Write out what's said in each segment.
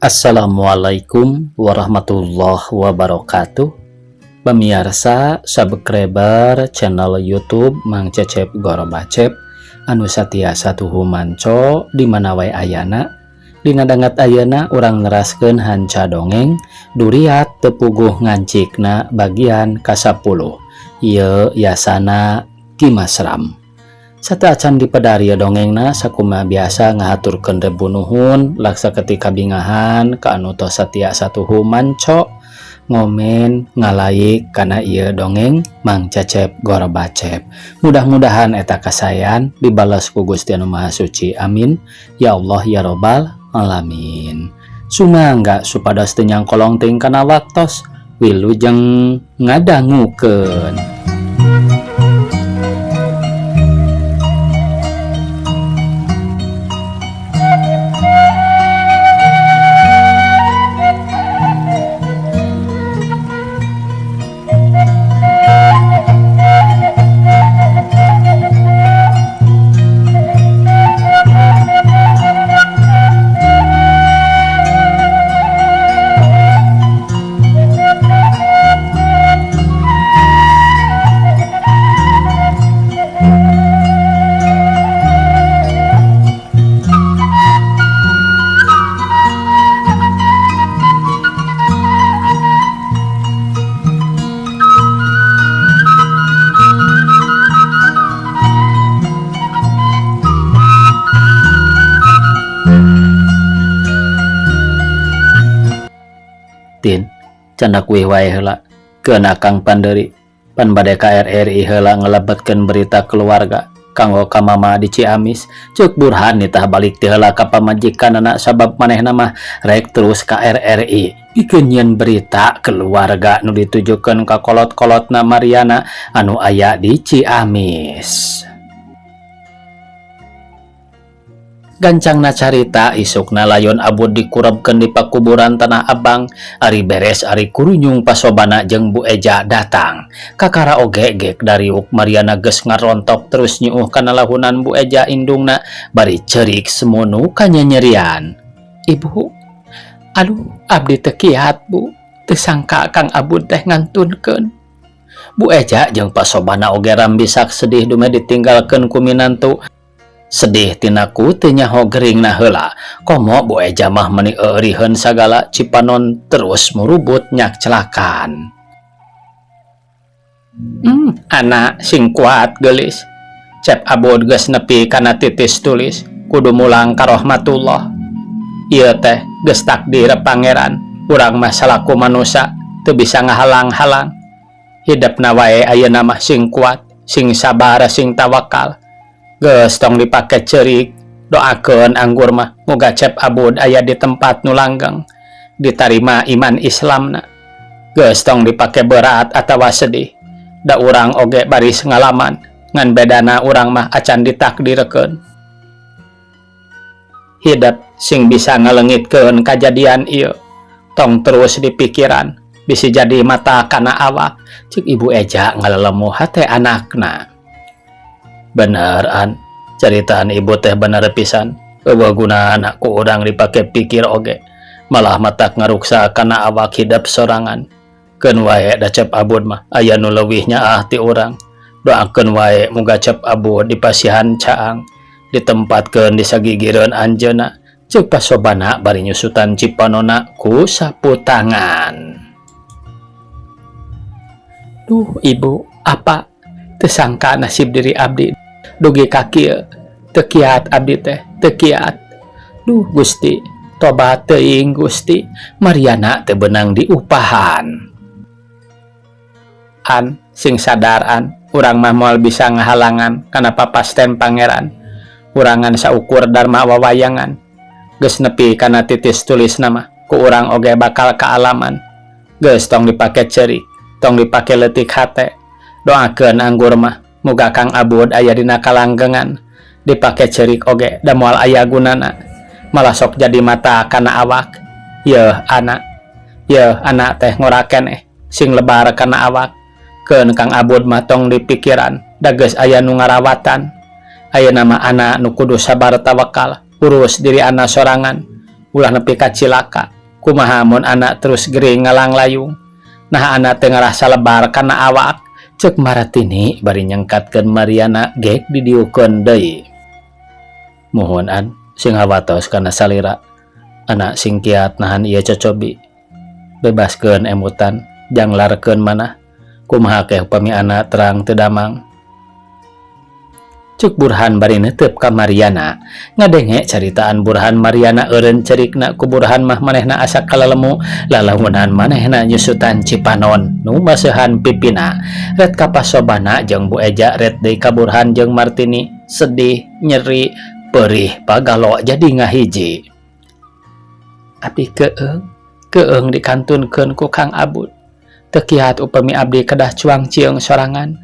Assalamualaikum warahmatullahi wabarakatuh. Pemirsa, subscriber channel YouTube Mang Cecep Gorobacep anu satia satuhu manco di mana wae ayana. Dina danget ayeuna urang neraskeun hanca dongeng Duriat Teu Puguh Ngancikna bagian ka-10. Ieu yasana Ki Masram. Sateuacan dipedar ieu dongengna, sakumaha biasa ngahaturkeun rebu nuhun laksa ketika bingahan ka anu tos satia satuhu manco, ngomen, ngalaik kana ieu dongeng Mang Cecep Gorobacep. Mudah-mudahan eta kasayan dibalas ku Gusti Anu Maha Suci. Amin ya Allah ya Robbal alamin. Sumangga supados teu nyangkolong teuing kana waktos. Wilujeng ngadangukeun. Tin, candak wih wae heula. Keun Akang Panderi pan bade ka RRI heula ngelebetkeun berita keluarga kanggo ka mama di Ciamis. Ceuk Burhan nitah balik ti heula ka pamajikanana sabab manehna mah rek terus ka RRI pikeun nyieun berita keluarga nu ditujukeun ka kolot-kolotna Mariana anu aya di Ciamis. Gancangna carita, isukna layon Abud dikurebkeun di pakuburan Tanah Abang. Ari beres, ari kurunyung Pasobana jeung Bu Eja datang. Kakara oge gek dariuk Mariana geus ngarontok terus nyuuh kana lahunan Bu Eja indungna bari ceurik semunu kanyanyerian. Ibu, aduh, abdi teu kiat, Bu, teu sangka Kang Abud teh ngantunkeun. Bu Eja jeung Pasobana oge rambisak sedih dumeh ditinggalkeun ku minantu. Sedih tina ku teu nyaho geringna heula. Komo Bu Eja mah meuni euriheun sagala, cipanon terus murubut nyak celakan. Anak sing kuat, geulis. Cep Abud geus nepi kana titis tulis, kudu mulang ka rahmatullah. Ieu teh geus takdir Pangeran, urang mah salaku manusa teu bisa ngahalang-halang. Hidepna wae ayeuna mah sing kuat, sing sabar, sing tawakal. Geus, tong dipake ceurik, doakeun anggur mah muga Cep Abud aya di tempat nu langgeng, ditarima iman Islamna. Geus, tong dipake berat atawa sedih. Da urang oge baris ngalaman, ngan bedana urang mah acan ditakdirkeun. Hidep sing bisa ngalengitkeun kajadian ieu. Tong terus dipikiran, bisi jadi mata kana awak, cek Ibu Eja ngalelemu hate anakna. Bener, An, caritaan ibu teh bener pisan. Euweuh gunana ku urang dipake pikir oge, malah matak ngaruksa kana awak hidep sorangan. Keun wae, da Cep Abud mah aya nu leuwih nyaah ti urang. Doakeun wae muga Cep Abud dipasihan caang, ditempatkeun di sagigireun anjeunna, ceuk Pasobana bari nyusutan cipanona ku sapu tangan. Duh, Ibu, apa teu sangka nasib diri abdi dugi ka kieu. Teu kiat abdi teh, teu kiat. Duh Gusti, tobat teuing Gusti. Mariana teu beunang diupahan. An, sing sadar, An, urang mah moal bisa ngahalangan kana papasten Pangeran. Urang ngan saukur dharma wawayangan. Geus nepi kana titis tulis nama, ku urang oge bakal kaalaman. Geus, tong dipake ceurik, tong dipake leutik hate. Doakeun anggur mah muga Kang Abud aya dina kalanggengan. Dipake ceurik oge da moal aya gunana, malah sok jadi mata kana awak. Yeuh anak, yeuh anak teh ngora keneh, sing lebar kana awak. Keun Kang Abud mah tong dipikiran, da geus aya nu ngarawatan. Ayeuna mah anak nu kudu sabar tawakal, urus diri anak sorangan. Ulah nepi ka cilaka. Kumaha mun anak terus gering ngalanglayung. Nah anak teu ngarasa lebar kana awak. Cek Martini bari nyengkatkeun Mariana gek didiukeun deui. Muhun an sing hawatos kana salira. Anak sing kiat nahan ieu cocobi. Bebaskeun emutan, janglarkeun manah. Kumaha keh upami anak terang teu damang. Cek Burhan bari netep ka Mariana. Ngadenge caritaan Burhan Mariana eureun cerikna ku Burhan mah manehna asa kalalemu lalaunan manehna nyusutan cipanon nu maseuhan pipina. Ret ka pasobana jeung Bu Eja ret deui ka Burhan jeung Martini sedih, nyeri, perih, pagalo jadi ngahiji. Abdi keung, keung dikantunkeun ku Kang Abud. Teu kiat upami abdi kedah cuang cieung sorangan.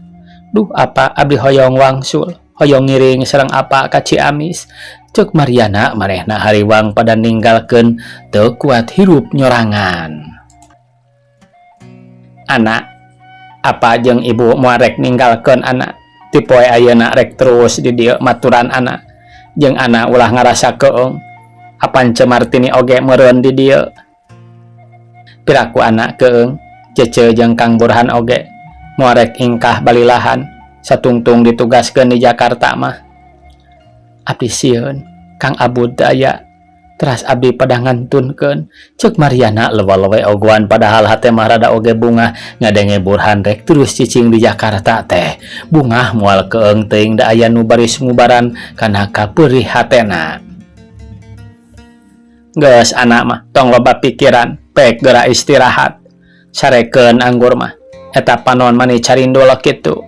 Duh apa abdi hoyong wangsul, hoyong ngiring sareng apa ka Ciamis. Cek Mariana manehna hariwang pada ninggalkeun teu kuat hirup nyorangan. Anak, apa jeung ibu moal rek ninggalkeun anak. Ti poe ayeuna rek terus di dieu maturan anak. Jeung anak ulah ngarasa keung. Apan Ceu Martini oge meureun di dieu. Piraku anak keung, Cece jeung Kang Burhan oge moal rek ingkah balilahan satungtung ditugaskeun di Jakarta mah. Abdi sieun Kang Abud teu aya teras abdi pada ngantunkeun. Cek Mariana lewa-lewe ogoan padahal hate mah rada oge bungah ngadenge Burhan rek terus cicing di Jakarta teh. Bungah moal keung teuing da aya nu baris ngubaran kana kapeurih hatena. Geus anak mah tong loba pikiran, pek geura istirahat. Sarekeun anggur mah eta panon mani carindul kitu.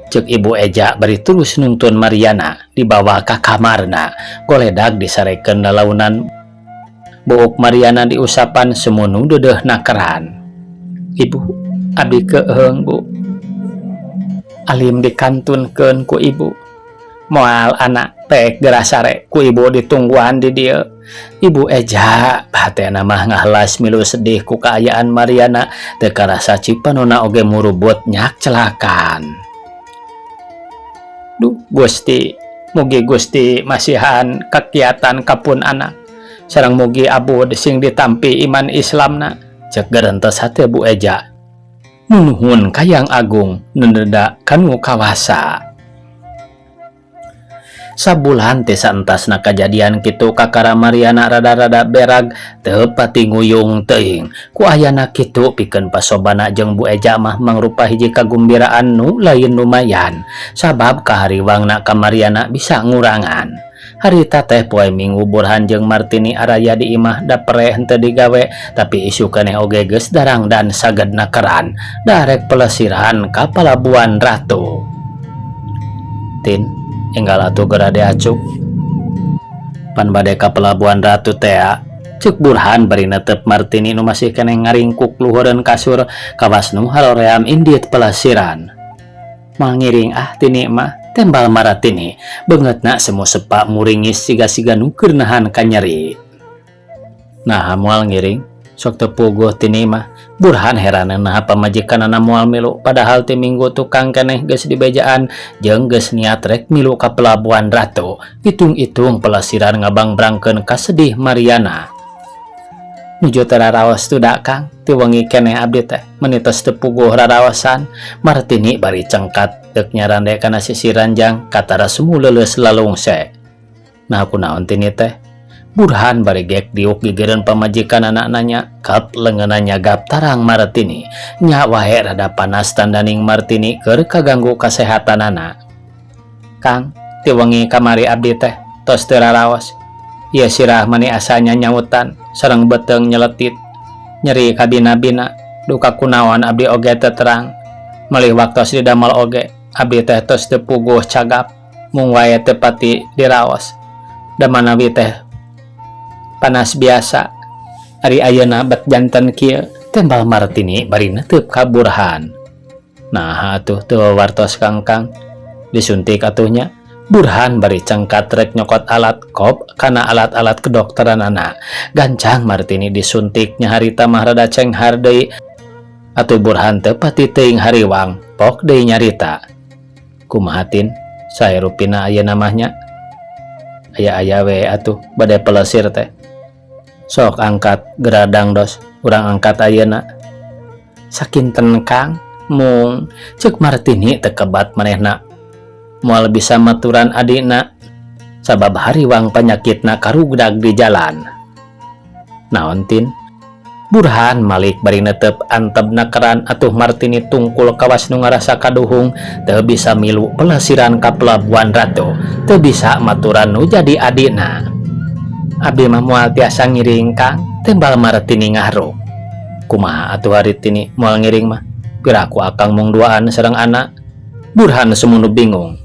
Cek Ibu Eja bari terus nuntun Mariana dibawa ka kamarna. Goledag disarekeun lalaunan. Buuk Mariana diusapan sumunu deudeuh nakeran. Ibu, abdi keung bu. Alim dikantunkeun ku ibu. Moal anak pek geura sare ku ibu ditungguan di dieu. Ibu Eja hatena mah ngahelas milu sedih ku kaayaan Mariana teu karasa cipanona oge murubut nyak celakan. Duh Gusti, mugi Gusti masihan kakiatan kapun anak. Sareng mugi Abud sing ditampi iman Islamna. Cek gerentes hate Bu Eja. Nunuhun kayang agung nendeda kanu kawasa. Sabulan teh saentasna kajadian kitu kakara Mariana rada-rada berag teu pati nguyung teuing. Ku ayana kitu pikeun pasobana jeung Bu Eja mah mangrupa hiji kagumbiraan nu lain lumayan. Sabab kahariwangna ka Mariana bisa ngurangan. Harita teh poe Minggu Burhan jeung Martini araya di imah da pereh henteu digawe tapi isu keneh oge geus darang dan saged nakeran darek pelesiran ka Palabuhan Ratu. Tin, enggal atuh geura diacuk. Pan bade ka Pelabuhan Ratu tea. Cek Burhan bari netep Martini nu masih keneh ngaringkuk luhureun kasur kawas nu haroream indit pelesiran. Mangiring ah Tini mah tembal Maratini beungeutna semu sepa muringis siga-siga nu keur nahan kanyeri. Nah moal ngiring sok teu puguh Tini mah. Burhan heraneun naha pamajikanana moal milu padahal ti minggu tukang keneh geus dibejaan jeung geus niat rek milu ka Pelabuhan Ratu. Hitung-hitung pelesiran ngabangbrangkeun kasedih Mariana. Nuju teu raraos tuh da Kang, ti wengi keneh abdi teh meuni tos teu puguh raraosan. Martini bari cengkat deuk nyarande kana sisi ranjang katara semu leuleus lalungse. Nah kunaon Tini teh? Burhan bari gek diuk gigireun pamajikanana nanya kap leungeunna nyagap tarang Martini. Nya wae rada panas tandaning Martini keur kaganggu kasehatanana. Kang, ti wengi kamari abdi teh tos teu raraos. Ieu sirah mani asa nyanyautan sareng beuteung nyeletit. Nyeri kabina-bina, duka kunaon abdi oge teu terang. Melih waktos didamel oge, abdi teh tos teu puguh cagap, mung wae teu pati diraos. Da manawi teh panas biasa. Ari ayeuna bet janten kieu, tembal Martini bari neteup ka Burhan. Nah atuh teu wartos Kangkang. Disuntik atuh nya. Burhan bari cengkat rek nyokot alat kop kana alat-alat kedokteranana. Gancang Martini disuntik nya harita mah rada cenghar deui. Atuh Burhan teu pati teuing hariwang, pok deui nyarita. Kumaha Tin? Sae rupina ayeuna mah nya? Aya-aya we atuh bade pelesir teh. Sok angkat geura dangdos, urang angkat ayeuna. Sakinten, Kang, mung cek Martini teu kebat manehna moal bisa maturan adina sabab hariwang panyakitna karugdag di jalan. Naon, Tin? Burhan malik bari netep antebna keran, atuh Martini tungkul kawas nu ngarasa kaduhung teu bisa milu pelesiran ka Pelabuhan Ratu, teu bisa maturan nu jadi adina. Abdi mah moal tiasa ngiring, Kang, tembal Martini ngahruk. Kumaha atuh ari Tini moal ngiring mah? Piraku akang mung duaan sareng anak. Burhan sumunu bingung.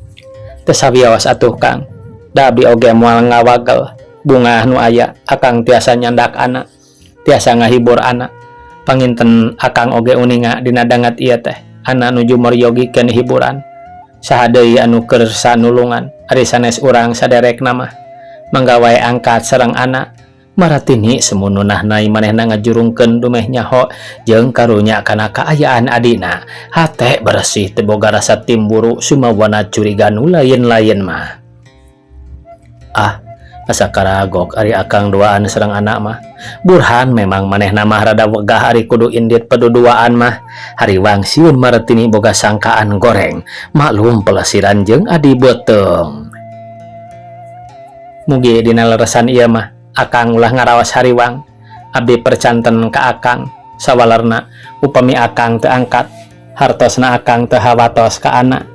Teu sawios atuh, Kang, da abdi oge moal ngawagel. Bungah nu aya akang tiasa nyandak anak, tiasa ngahibur anak. Panginten akang oge uninga dina dangat ieu teh anak nuju meryogikeun hiburan. Saha deui anu kersa nulungan ari sanes urang saderekna mah? Mangga wae angkat sareng anak. Maratini semu nahnai manehna ngajurungkeun dumeh nyaho jeung karunya kana kaayaan adina. Hate bersih, teu boga rasa timburu sumawana curiga nu lain-lain mah. Ah, asa karagok ari akang duaan sareng anak mah. Burhan memang manehna mah rada wegah ari kudu indit paduduaan mah. Hariwang sieun Martini boga sangkaan goreng, maklum pelesiran jeung adi beuteung. Mugi dina leresan ieu mah akang ulah ngaraos hariwang. Abdi percanten ka akang, sawalerna upami akang teu angkat, hartosna akang teu hawatos ka anak.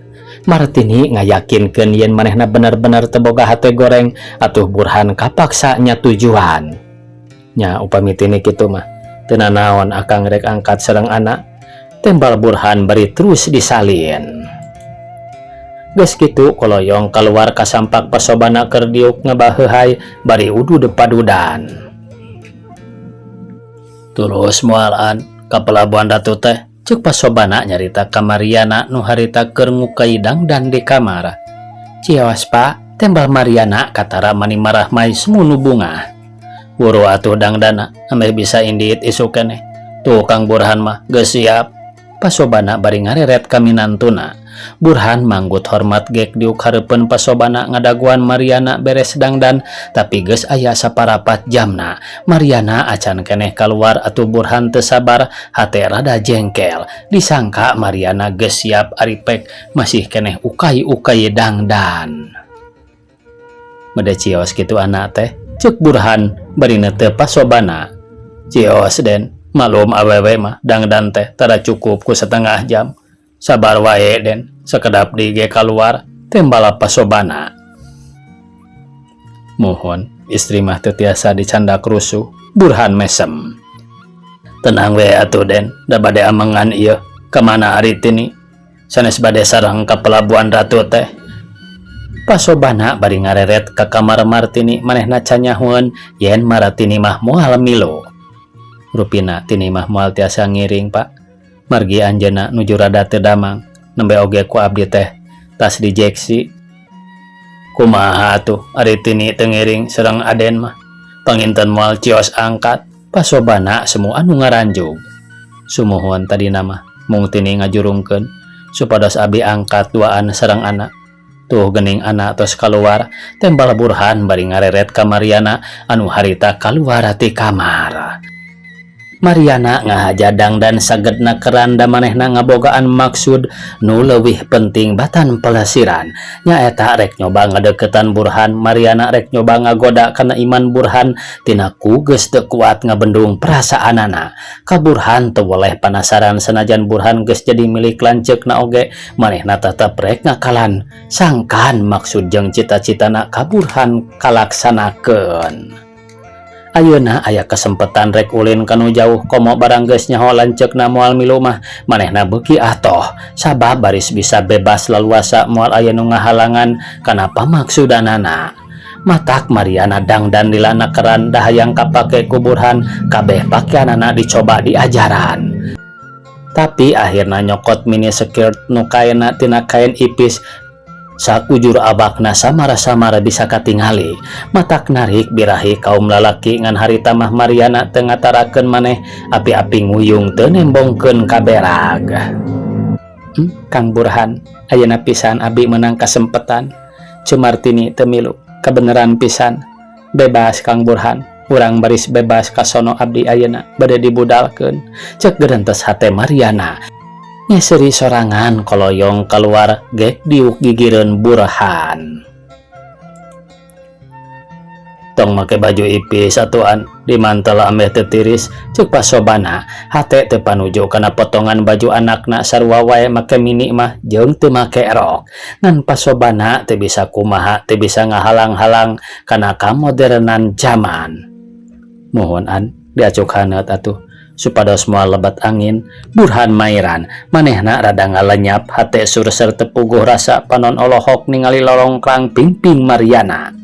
Martini ngayakinkeun yen manehna bener-bener teu boga hate goreng, atuh Burhan kapaksa nyatujuan. Nya, upami Tini kitu mah teu nanaon akang rek angkat sareng anak, tembal Burhan bari terus disalin. Geus kitu koloyong keluar kasampak pasobana keur diuk ngabaheuhay bari udud padudan. Terus moalan ka Pelabuhan Ratu teh, cek pasobana nyarita ka Mariana nu harita keur ngukai dangdan di kamar. Cios, Pak, tembal Mariana katara mani marahmai semunu bungah. Buru atuh dangdana, ameh bisa indit isuk keneh. Tuh, Kang Burhan mah geus siap. Pasobana bari ngareret ka minantuna. Burhan manggut hormat gek diuk hareupeun pasobana ngadaguan Mariana beres dangdan, tapi geus aya saparapat jamna Mariana acan keneh keluar, atuh Burhan teu sabar, hate rada jengkel, disangka Mariana geus siap ari pek masih keneh ukay-ukay dangdan. Mede cios kitu anak teh, cek Burhan bari neuteup pasobana. Cios, Den, malum awewe mah dangdan teh tara cukup ku setengah jam. Sabar wae, Den, sakedap deui ge kaluar, tembal pasobana. Muhun, istri mah teu tiasa dicandak rusuh, Burhan mesem. Tenang we atuh, Den, da bade amengan ieu. Kamana ari Tini? Sanes bade sareng ka Pelabuhan Ratu teh? Pasobana bari ngareret ka kamar Martini, manehna canyahueun yen Maratini mah moal milu. Rupina Tini mah moal tiasa ngiring, Pak. Margi anjeunna nuju rada teu damang, nembe oge ku abdi teh tas dijeksi. Kumaha atuh ari Tini teu ngiring sareng Aden mah? Panginten moal cios angkat. Pasobana semu anu ngaranjug. Sumuhun, tadina mah mung Tini ngajurungkeun supados abi angkat duaan sareng anak. Tuh gening anak tos kaluar, tembal Burhan bari ngareret ka Mariana anu harita kaluar ti kamar. Mariana ngahaja dangdan sagedna keran da manehna ngabogaan maksud nu leuwih penting batan pelesiran, nyaeta rek nyoba ngadeukeutan Burhan. Mariana rek nyoba ngagoda kana iman Burhan tina ku geus teu kuat ngabendung perasaanana ka Burhan. Teu weleh panasaran, sanajan Burhan geus jadi milik lanceukna oge manehna tetep rek ngakalan sangkan maksud jeung cita-citana ka Burhan kalaksanakeun. Ayeuna aya kesempatan rek ulin kanu jauh, komo barang geus nyaho lanceukna moal milu mah manehna beuki atoh sabab baris bisa bebas leluasa, moal aya nu ngahalangan kana pamaksudanana. Matak Mariana dangdan lilana keran da hayang kapake ku Burhan. Kabeh pakeanana dicoba diajaran, tapi akhirna nyokot mini skirt nu kaena tina kain ipis, sakujur awakna samara-samara bisa katingali, matak narik birahi kaum lalaki. Ngan harita mah Mariana teu ngatarakeun maneh api-api nguyung teu nembongkeun ka berag. Kang Burhan, ayeuna pisan abi menang kesempatan. Cumartini teu milu, kebenaran pisan. Bebas, Kang Burhan. Urang baris bebas ka sono abdi ayeuna bade dibudalkeun. Cek gerentes hate Mariana. Nyeseri sorangan koloyong keluar gek diuk gigireun Burhan. Tong make baju ipis atuan di mantel ameh teu tiris, cek pasobana. Hate teu panuju kana potongan baju anakna, sarua wae make mini mah jeung teu make rok. Ngan pasobana teu bisa kumaha, teu bisa ngahalang-halang kana kamodernan zaman. Muhun an, diacuk haneut atuh supados moal lebat angin. Burhan mairan manehna rada ngalenyap, hate surser teu puguh rasa, panon olohok ningali lolongkrang pingping Mariana.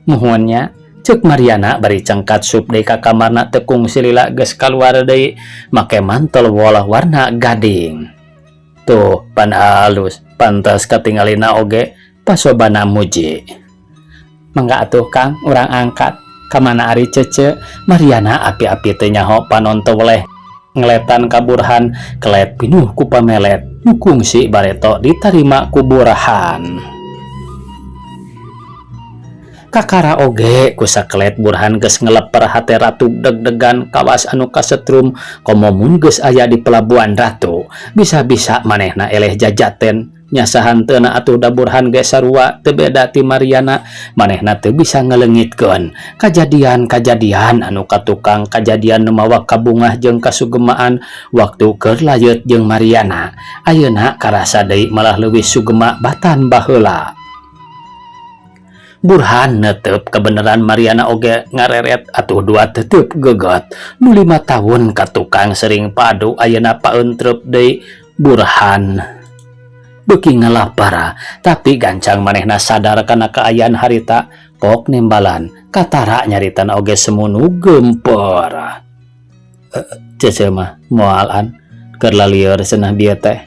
Muhun nya, cek Mariana bari cengkat sup deui ka kamarna. Teu kungsi lila geus kaluar deui make mantel wol warna gading. Tuh pan alus, pantas katingalina oge, pasobana muji. Mangga atuh Kang, urang angkat. Kamana ari Cece? Mariana api-api teu nyaho, panon teu weleh ngeletan ka Burhan, kelet pinuh ku pamelet nu kungsi bareto ditarima ku Burhan. Kakara oge ku sakelet Burhan geus ngeleper, hate Ratu deg-degan kawas anu kasetrum, komo mun geus aya di Pelabuhan Ratu bisa-bisa manehna eleh jajaten. Nyasahan teu atuh, da Burhan ge sarua teu beda ti Mariana, manehna teu bisa ngaleungitkeun kajadian-kajadian anu katukang, kajadian nu mawa kabungah jeung kasugemaan waktu keur layeut jeung Mariana. Ayeuna karasa deui, malah leuwih sugema batan baheula. Burhan netep kebenaran, Mariana oge ngareret atuh dua tetep geget nu 5 tahun katukang sering padu, ayeuna paentrep deui. Burhan beuki ngalapara, tapi gancang manehna sadar kana kaayaan harita. Pok nembalan katara nyaritana oge semunu gemper. Cece mah moal an, keur lalieur cenah bieu teh.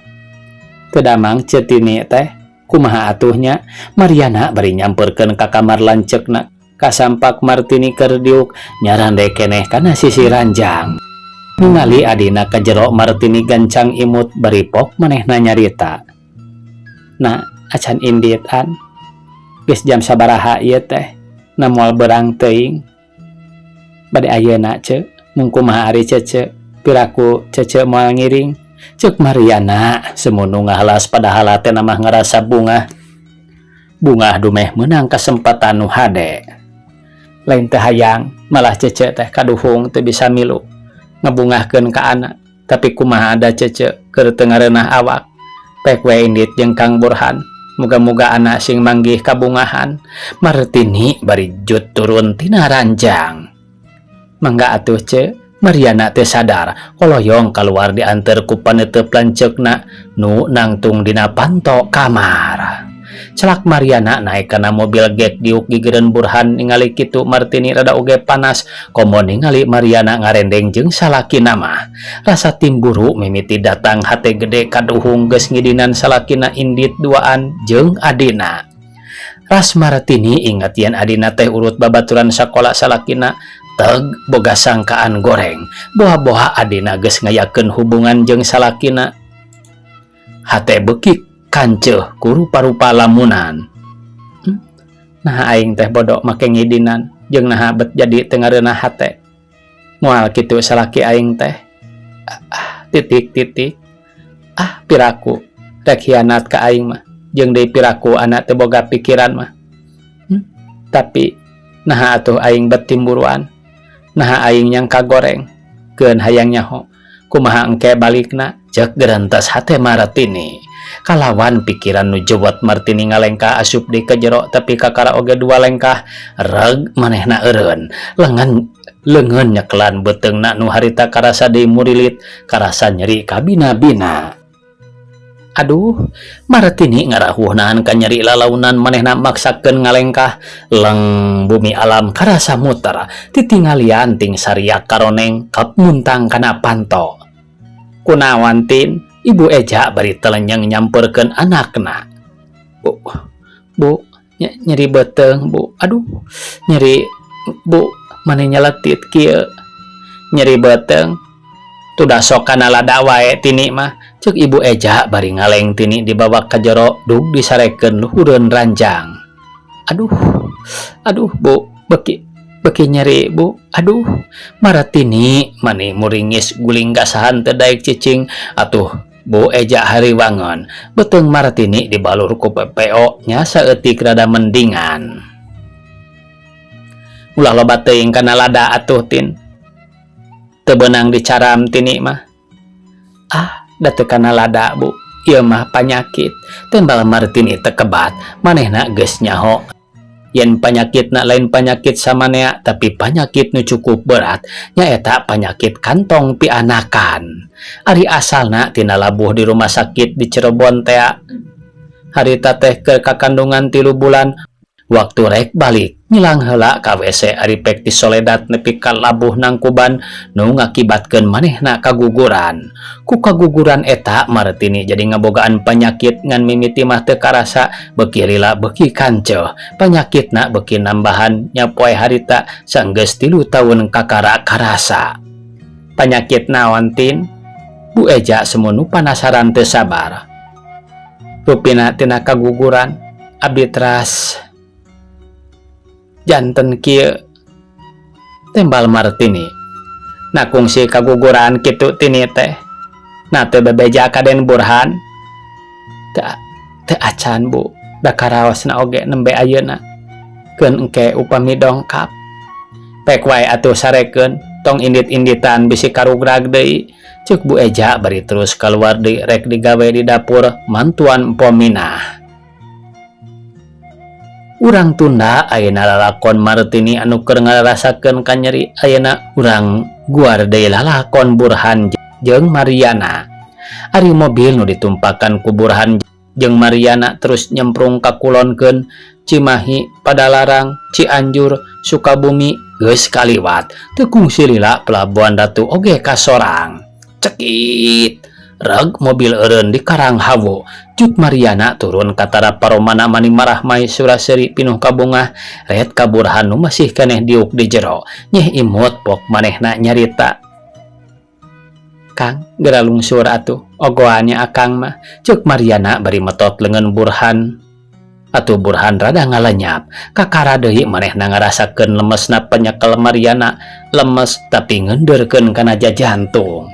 Teu damang Ceu Tini teh, kumaha atuh nya? Mariana bari nyamperkeun ka kamar lanceukna, kasampak Martini keur diuk nyarande keneh kana sisi ranjang. Ningali adina ka jero, Martini gancang imut bari pok manehna nyarita. Nah, acan indit an, geus jam sabaraha ieu teh, na moal berang teuing. Bade ayeuna ce, mung kumaha ari Cece, piraku Cece moal ngiring? Cek Mariana semunu ngahalas, padahal hatena mah ngarasa bungah. Bungah dumeh meunang kesempatan nu hade. Lain teu hayang, malah Cece teh kaduhung teu bisa milu ngebungahkeun ka anak, tapi kumaha ada Cece keur teu ngareunah awak. Pek we indit jeung Kang Burhan. Muga-muga anak sing manggih kabungahan. Martini bari jut turun tina ranjang. Mangga atuh ce. Mariana teh sadar koloyong keluar diantar ku panetep lanceukna nu nangtung dina panto kamar. Celak Mariana naik kana mobil gek diuk gigireun Burhan. Ningali kitu Martini rada oge panas, komo ningali Mariana ngarendeng jeung salakina mah. Rasa timburu mimiti datang, hate gede kaduhung geus ngidinan salakina indit duaan jeung adina. Ras Martini ingat yen adina teh urut babaturan sakola salakina, teg boga sangkaan goreng, boha-boha adina geus ngayakeun hubungan jeung salakina. Hate beuki kanceuh ku rupa-rupa lamunan. Nah, aing teh bodoh make ngidinan, jeung naha bet jadi teu ngareunah hate. Moal kitu salaki aing teh. Ah, titik titik. Ah, piraku rek hianat ka aing mah, jeung deui piraku anak teu boga pikiran mah. Tapi naha atuh aing bet timburuan? Naha aing nyangka goreng? Keun hayang nyaho kumaha engke balikna, cek gerentas hate Martini. Kalawan pikiran nu jewot, Martini ngalengkah asup di ke jero, tapi kakara oge dua lengkah reg manehna eureun. Lengan leungeun nyekelan beuteungna nu harita karasa deui murilit, karasa nyeri kabina-bina. Aduh, Martini ngarahuh nahan ka nyeri lalaunan, manehna maksakeun ngalengkah. Leng, bumi alam karasa muter, titinggalian ting sariak karoneng kap muntang kana panto. Kunaon, Tin? Ibu Eja bari telenyeng nyamperkeun anakna. Bu, Bu, nyeri beuteung, Bu. Aduh, nyeri, Bu, mani nyeletit kieu? Nyeri beuteung. Tuh sok kana lada wae Tini mah, cek Ibu Eja bari ngaleng Tini dibawa ka jero dug disarekeun luhureun ranjang. Aduh, aduh, Bu, beki Beuki nyeri Bu, aduh Martini mani muringis guling gasahan teu daek cicing atuh Bu Eja hariwangeun beuteung Martini dibalur ku PPO nya saeutik rada mendingan. Ulah loba teuing kana lada atuh Tin. Teu beunang dicaram Tini mah. Ah, da teu kana lada Bu, ieu mah panyakit. Tembal Martini teu kebat, manehna geus nyaho yen panyakitna lain panyakit samanea tapi panyakit nu cukup berat nyaeta panyakit kantong pianakan. Ari asalna tina labuh di rumah sakit di Cirebon tea. Harita teh keur kakandungan 3 bulan, waktu rek balik nyilang heula ka WC ari pek ti soledat nepi ka labuh nangkuban nu ngakibatkeun manehna kaguguran. Ku kaguguran eta Martini jadi ngabogaan panyakit ngan mimiti mah teu karasa beuki lila beuki kanceuh. Panyakitna beuki nambahan nya poe harita sanggeus 3 taun kakara karasa. Panyakit naon Tin? Bu Eja semunu panasaran teu sabar. Rupina tina kaguguran abdi teras janten kieu tembal Martini. Na kungsi kaguguran kitu Tini teh. Na teu bebeja ka Den Burhan. Teu teu acan Bu, da karaosna oge nembe ayeuna. Keun engke upami dongkap. Pek wae atuh sarekeun, tong indit-inditan bisi karugrag deui. Ceuk Bu Eja bari terus kaluar deui rek digawe di dapur mantuan Empo Minah. Urang tunda ayeuna lalakon Martini anu keur ngarasakeun kanyeri ayeuna urang guar deui lalakon Burhan jeung Mariana. Ari mobil nu ditumpakan ku Burhan jeung Mariana terus nyemprung ka kulonkeun Cimahi, Padalarang, Cianjur, Sukabumi geus kaliwat teu kungsi lila Pelabuhan Ratu oge kasorang. Cekit reg mobil eureun di Karang Hawu. Cut Mariana turun katara paromana mani marahmai sura-seuri pinuh kabungah ret ka Burhan nu masih keneh diuk di jero. Nyeh imut pok manehna nyarita. Kang, geura lungsur atuh, ogoannya akang mah. Ceuk Mariana bari metot leungeun Burhan. Atuh Burhan rada ngalenyap. Kakara deui manehna ngarasakeun lemesna penyekel Mariana, lemes tapi ngendeurkeun kana jajantung.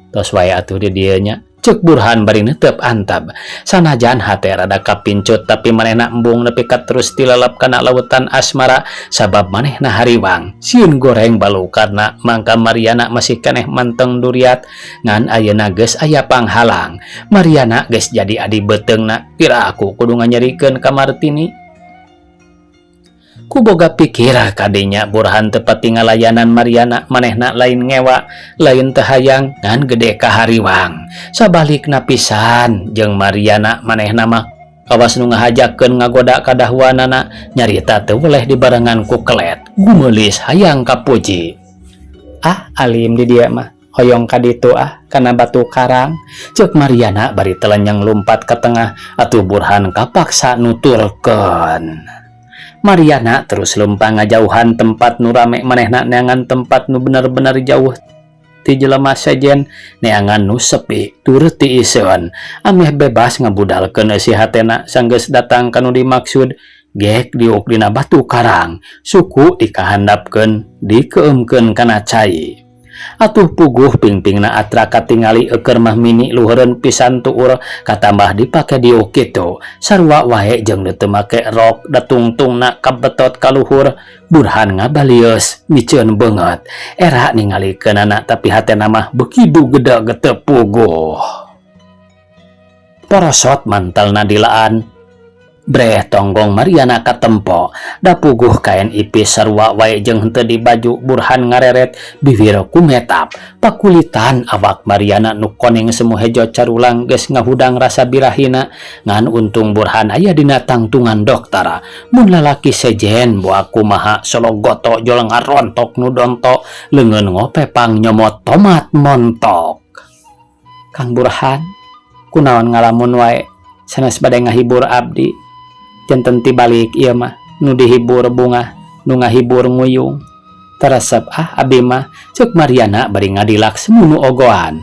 Tos wae atuh di dieu nya. Ceuk Burhan bari neuteup antap. Sanajan hate rada kapincut tapi manehna embung nepi ka terus tilelep kana lautan asmara sabab manehna hariwang. Sieun goreng balukarna mangka Mariana masih keneh manteng duriat ngan ayeuna geus aya panghalang. Mariana geus jadi adi beuteungna. Pira aku kudu nganyerikeun ka Martini. Ku boga pikir kadinya Burhan teu pati ngalayanan Mariana manehna lain ngewa lain teu hayang ngan gede kahariwang. Sabalikna pisan jeung Mariana manehna mah kawas nu ngahajakeun ngagoda kadahuanana nyarita teu weleh dibarengan ku kelet gumeulis hayang kapuji. Ah alim di dieu mah hoyong ka ditu ah kana batu karang ceuk Mariana bari telenyeng lumpat ka tengah atuh Burhan kapaksa nuturkeun. Mariana terus leumpang ngajauhan tempat nu rame manehna neangan tempat nu bener-bener jauh ti jelema sejen neangan nu sepi tur ti iseun ameh bebas ngabudalkeun eusi hatena sanggeus datang ka nu dimaksud gek diuk dina batu karang suku dikahandapkeun dikeumkeun kana cai. Atuh puguh pingpingna atra katingali euker mah mini luhureun pisan tuur katambah dipake diuk kitu sarua wae jeung nu teu make rok datungtungna kabetot ka luhur. Burhan ngabalieus miceun beungeut era ningalikeunana tapi hatena mah beuki dugedeg teu puguh. Porosot mantelna dilaan breh tonggong Mariana katempo da puguh kain ipis sarua wae jeung henteu di baju. Burhan ngareret bibir kumetap pakulitan awak Mariana nu koneng semu hejo carulang geus ngahudang rasa birahina ngan untung Burhan aya dina tangtungan dokter. Mun lalaki sejen boa kumaha sologoto jol ngarontok nu donto leungeun ngopepang nyomot tomat montok. Kang Burhan kunaon ngalamun wae sanes bade ngahibur abdi janten tibalik ieu mah nu dihibur bungah nu ngahibur nguyung teresep ah abi mah ceuk Mariana bari ngadilak semunu ogoan.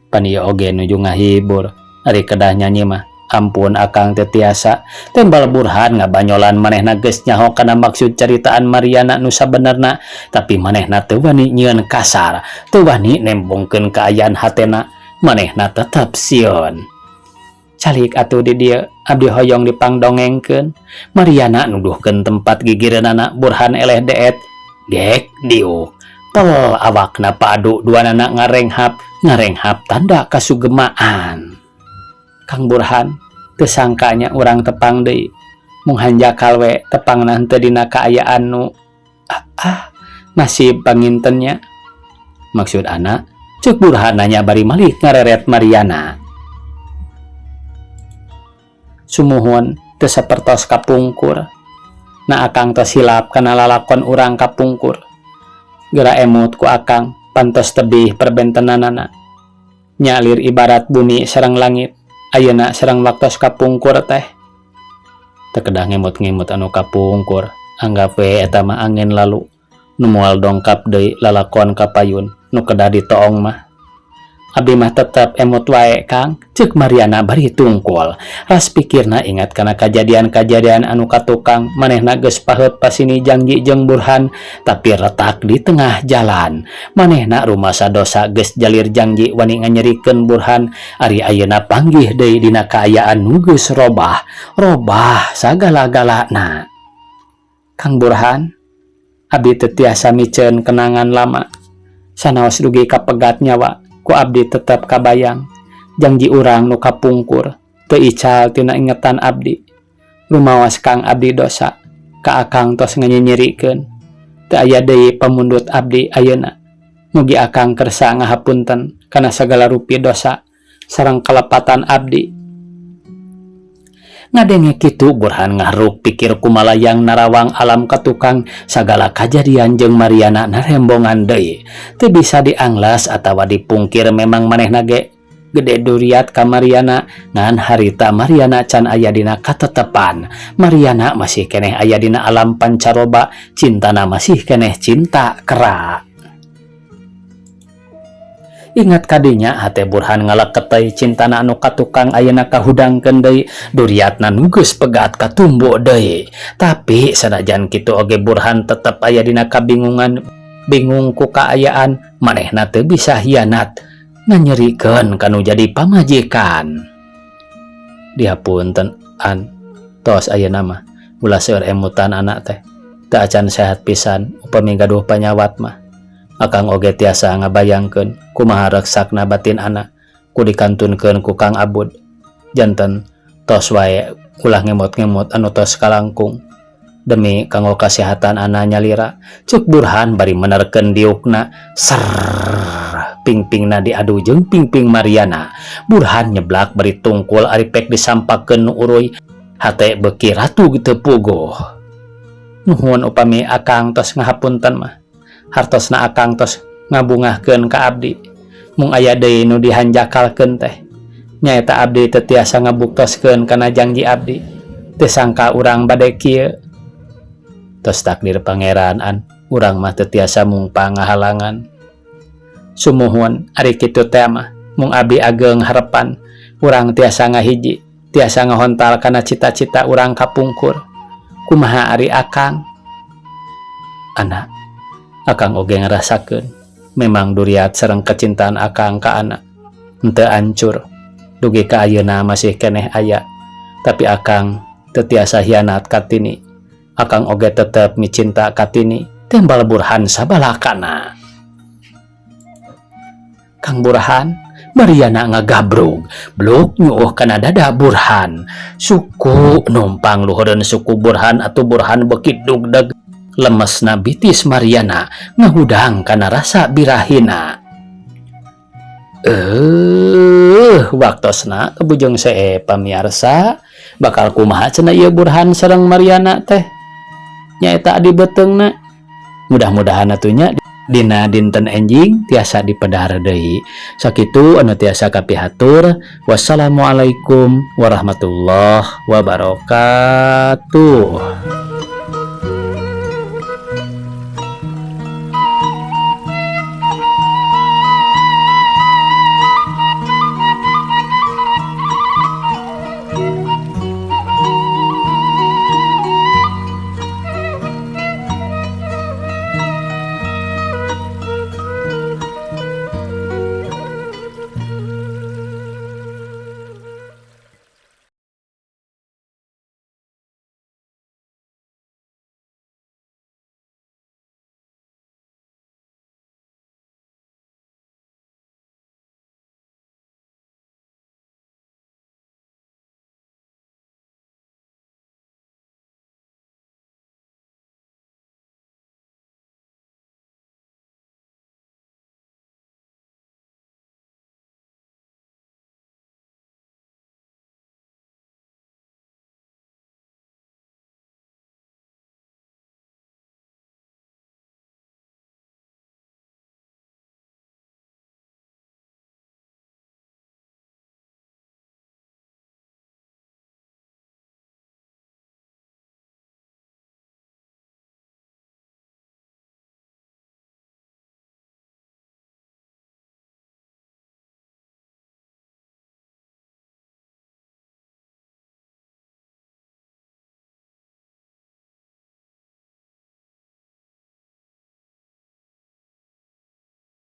Pan ieu oge nuju ngahibur ari kedah nyanyi mah Ampun akang teu tiasa, tembal Burhan ngabanyolan. Manehna geus nyaho kana maksud caritaan Mariana nu sabenerna, tapi manehna teu wani nyieun kasar, teu wani nembongkeun kaayaan hatena. Manehna tetep sieun. Calik atuh di dieu, abdi hoyong dipangdongengkeun. Mariana nuduhkeun tempat gigireunana. Burhan eleh deet gek diuk pel awakna padu duanana ngarenghap ngarenghap tanda kasugemaan. Kang Burhan, teu sangkanya urang tepang deui. Mung hanjakal we tepangna henteu dina kaayaan nu ah nasib panginten nya. Maksud ana? Cek Burhan nanya bari malik ngareret Mariana. Sumuhun, teu sapertos kapungkur. Na akang tos hilap kana lalakon urang kapungkur. Geura emut ku akang pantos tebih perbentenanana. Nyalir ibarat bumi sareng langit ayeuna sareng waktos kapungkur teh. Teu kedah ngemut-ngemut anu kapungkur, anggap we eta mah angin lalu nu moal dongkap deui. Lalakon kapayun nu kedah ditoong mah. Abdi mah tetep emut wae, Kang, cek Mariana bari tungkul. Ras pikirna ingat kana kajadian-kajadian anu katukang. Manehna geus paheut pasini janji jeung Burhan, tapi retak di tengah jalan. Manehna rumasa dosa geus jalir janji wani nganyerikeun Burhan, ari ayeuna panggih deui dina kaayaan nu geus robah. Robah sagala-galana. Kang Burhan, abdi teu tiasa miceun kenangan lama. Sanaos dugi kapegat nyawa, ku abdi tetep kabayang janji urang nu kapungkur teu ical tina ingetan abdi. Rumawas, Kang, abdi dosa ka akang tos nganyerikeun. Teu aya deui pamundut abdi ayeuna. Mugi akang kersa ngahapunten kana sagala rupi dosa sareng kalepatan abdi. Ngadenge kitu, Burhan ngahruk pikir kumalayang narawang alam katukang. Sagala kajadian jeung Mariana narembongan deui. Teu bisa dianglas atawa dipungkir, memang manehna ge gede duriat ka Mariana, ngan harita Mariana can aya dina katetepan. Mariana masih keneh aya dina alam pancaroba, cintana masih keneh cinta kera. Ingat kadinya, hate Burhan ngaleketei. Cintana anu katukang ayeuna kahudangkeun deui, duriatna nu geus pegat katumbu deui. Tapi sanajan kitu oge, Burhan tetep aya dina kabingungan, bingung ku kaayaan manehna teu bisa hianat nganyerikeun kanu jadi pamajikan. Dihapunten, an, tos ayeuna mah ulah seueur emutan. Anak teh teu acan sehat pisan. Upami gaduh panyawat mah akang oge tiasa ngabayangkeun kumaha reksakna batin anak ku dikantunkeun ku Kang Abud. Janten tos wae, ulah ngemot-ngemot anu tos kalangkung demi kanggo kasehatan ana nyalira, cek Burhan bari menerkeun diukna. Ser pingpingna diadu jeung pingping Mariana. Burhan nyeblak bari tungkul ari pek disampakeun nu uruy. Hate beuki ratu teu puguh. Nuhun upami akang tos ngahapunten mah. Hartosna akang tos ngabungahkeun ka abdi. Mung aya deui nu dihanjakalkeun teh, nyaeta abdi teu tiasa ngabuktoskeun kana janji abdi. Teu sangka urang bade kieu. Tos takdir Pangeran, an, urang mah teu tiasa mung pangahalangan. Sumuhun ari kitu teh mah. Mung abdi ageng harepan urang tiasa ngahiji, tiasa ngahontal kana cita-cita urang kapungkur. Kumaha ari akang? Anak, akang oge ngarasakeun memang duriat sareng kecintaan akang ka anak henteu ancur dugi ka ayeuna, masih keneh aya. Tapi akang teu tiasa hianat ka Tini. Akang oge tetep micinta ka Tini, tembal Burhan sabalakana. Kang Burhan! Mariana ngagabrug bluk nyuuh kana dada Burhan. Suku numpang luhureun suku Burhan atau Burhan beuki dugdeg. Lemesna bitis Mariana ngahudang kana rasa birahina. Waktosna kabujeng see, pamiarsa. Bakal kumaha cenah ieu Burhan sareng Mariana teh, nyaeta adi beuteungna? Mudah-mudahan atuh nya dina dinten enjing tiasa dipedar deui. Sakitu anu tiasa kapihatur. Wassalamualaikum warahmatullahi wabarakatuh.